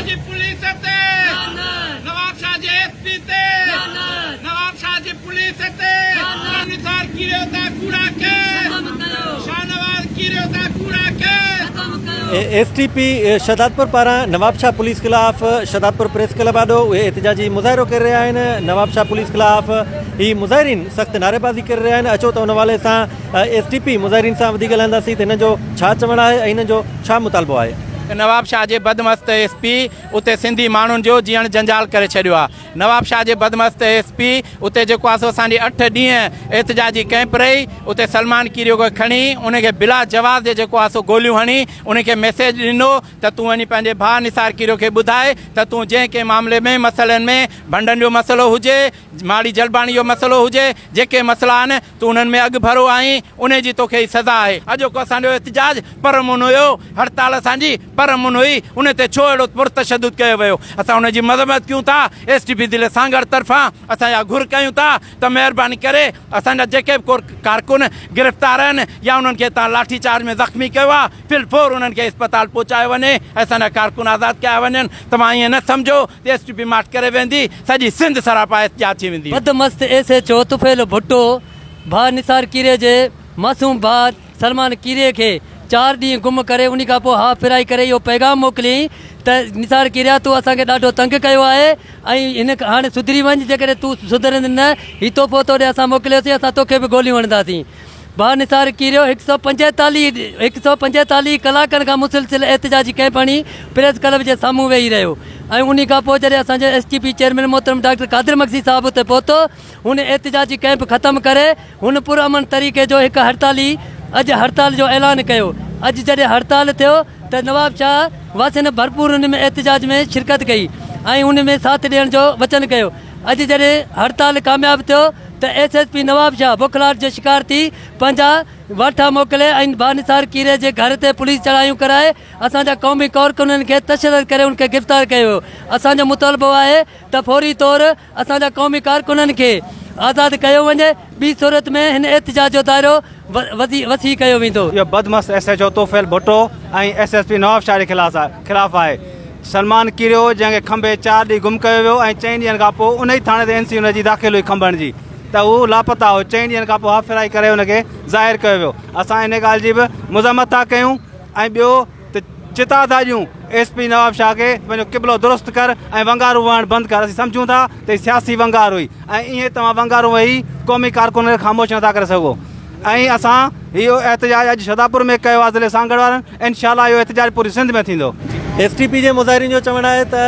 جي پوليس تي نوابشاهه جي ايس پي تي نوابشاهه جي پوليس تي نثار ڪيريو تا ڪوڙا ڪيس شاهنواز ڪيريو تا ڪوڙا case. S T P Shahdadpur پاران نوابشاهه پوليس خلاف شهدادپور پريس ڪلب آڏو اهي احتجاجي مظاهرو ڪري رهيا آهن نوابشاهه پوليس خلاف هي مظاهرين سخت نعريبازي ڪري رهيا آهن اچو ته ان حوالي سان ايس ٽي پي مظاهرين سان وڌيڪ ڳالهائينداسين ته هنن جو ڇا چوڻ آهي ۽ هنن جو ڇا مطالبو آهي. نوابشاهه جي بدمست ايس پي اتي سنڌي ماڻهن جو جيئڻ جنجال ڪري ڇڏيو آهي. نوابشاهه جي بدمست ايس پي اتي جيڪو آهي سو اسان جي اٺ ڏينهن احتجاجي ڪئمپ رهي اتي سلمان ڪيريو کي کڻي ان کي بلا جواز جي جيڪو آهي سو گوليون هڻي ان کي ميسيج ڏنو ته تون وڃي پنهنجي ڀاء نثار ڪيريو کي ٻڌاء ته تون جنهن ڪنهن معاملي ۾ مسئلن ۾ ڀنڊن جو مسئلو هجي ماڙي جلباڻي جو مسئلو هجي جيڪي مسئلا آهن تون انهن ۾ اڳڀرو آهين، انهي جي توکي هي سزا آهي. اڄوڪو اسان جو احتجاج پرامن هيو، هڙتال اسان جي پرامن هئي، انهي تي ڇو اهڙو پرتشدد ڪيو ويو؟ اسان ان جي مذمت ڪيون ٿا، ايس ٽي پي ضلعي سانگهڙ طرفان اسان اها گهر ڪيون ٿا ته مهرباني ڪري اسان جا جيڪي به ڪارڪن گرفتار آهن يا انهن کي هتان لاٺي چارج ۾ زخمي ڪيو آهي، في الفور انهن کي اسپتال پهچايو وڃي ۽ اسان جا ڪارڪن آزاد ڪيا وڃن. توهان ائين نه سمجهو ته ايس ٽي پي ماٺ ڪري ويندي، سڄي سنڌ سراپا احتجاج ٿي ويندي. بدمست S H O Tufail Bhutto ڀاء نثار ڪيريي جي معصوم ڀاء سلمان ڪيريي کي چار ڏينهن گم ڪري انهي کان پوء هاف فرائي ڪري اهو پيغام موڪليائين ته نثار ڪيريا تو اسان کي ڏاڍو تنگ ڪيو آهي ۽ هن هاڻي سڌري وڃ جيڪڏهن تون سڌرندين نه هي تحفو تو ڏي اسان موڪليوسين اسان توکي به گوليون هڻنداسين. ڀاء نثار ڪيريو هڪ سئو پنجيتاليهه هڪ سئو پنجيتاليهه ڪلاڪن کان مسلسل احتجاجي ڪئمپ هڻي پريس ڪلب جي سامهون ويهي رهيو ۽ انهي کان پوء جڏهن اسان جو ايس ٽي پي چيئرمين محترم ڊاڪٽر قادر مگسي صاحب اتي پهتو هن احتجاجي ڪئمپ ختم ڪري هن پرامن طريقي جو هڪ هڙتالي اڄ هڙتال جو اعلان ڪيو اڄ جڏهن هڙتال ٿيو ته نوابشاهه واسين ڀرپور ان ۾ احتجاج ۾ شرڪت ڪئي ۽ ان ۾ ساٿ ڏيڻ جو وچن ڪيو اڄ جڏهن هڙتال ڪامياب ٿيو ته ايس ايس پي نوابشاهه بوکلاهٽ جو شڪار ٿي پنهنجا واٺا موڪلي ۽ ڀاء نثار ڪيريي جي گهر تي پوليس چڙهايون ڪرائي اسان جا قومي ڪارڪنن کي تشدد ڪري ان کي گرفتار ڪيو ويو اسان جو مطالبو آهي ته فوري طور اسان جا قومي ڪارڪنن کي آزاد ڪيو وڃي ٻي صورت ۾ هن احتجاج جو دائرو وسيع ڪيو ويندو. اهو بدمست S H O Tufail Bhutto ۽ S S P Nawabshah جي خلاف آهي. سلمان ڪيريو جنهن کي کنڀي چار ڏينهن گم ڪيو ويو ۽ چئن ڏينهن کان پوء ان ئي ٿاڻي تي اين سي ان جي داخل هئي کنڀڻ جي ته هو لاپتا هو چئن ڏينهن کان پوء هاف فرائي ڪري ان کي ظاهر ڪيو ويو اسان ان ڳالهه جي به مذمت ٿا ڪيون ۽ ٻيو ته چتاء ٿا ڏيون ايس پي نوابشاهه کي پنهنجو قبلو درست ڪر ۽ ونگارون وهڻ بند ڪر اسين سمجهون ٿا ته هي سياسي ونگار هئي ۽ ائين توهان ونگارون وهي قومي ڪارڪنن کي خاموش نٿا ڪري سگهو ۽ اسان اهو احتجاج اڄ شھداپور ۾ ڪيو آهي ضلعي سانگهڙ وارن انشاء الله اهو احتجاج پوري سنڌ ۾ ٿيندو. ايس ٽي پي جي مظاهرين جو چوڻ آهي ته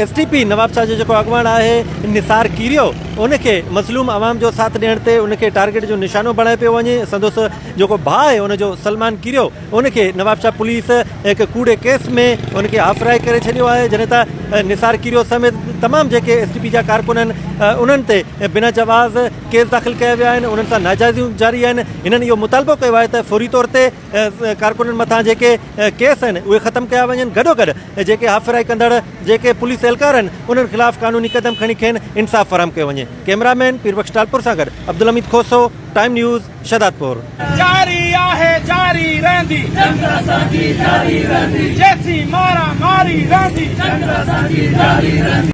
ايس ٽي پي نوابشاهه جو جيڪو اڳواڻ آهي نثار ڪيريو ان کي مظلوم عوام جو ساٿ ڏيڻ تي ان کي ٽارگيٽ جو نشانو بڻايو پيو وڃي سندس جيڪو ڀاء آهي ان جو سلمان ڪيريو ان کي نوابشاهه پوليس هڪ ڪوڙي ڪيس ۾ ان کي هاف فرائي ڪري ڇڏيو آهي جڏهن ته نثار ڪيريو سميت تمام جيڪي ايس ٽي پي جا ڪارڪن آهن انهن تي بنا جواز ڪيس داخل ڪيا ويا آهن انهن سان ناجائزيون جاري آهن هنن اهو مطالبو ڪيو آهي ته فوري طور تي ڪارڪنن مٿان جيڪي ڪيس آهن اهي ختم ڪيا وڃن گڏوگڏ جيڪي هاف فرائي ڪندڙ جيڪي پوليس اهلڪار آهن انهن خلاف قانوني قدم کڻي کين انصاف فراهم ڪيو وڃي ڪئميرا مين پير بخش ٽالپور سان گڏ عبدالحميد کوسو ٽائيم نيوز شھدادپور. جاري آهي جاري رهندي جنگ اسان جي جاري رهندي جيسين مارا ماري رهندي جنگ اسان جي جاري رهندي.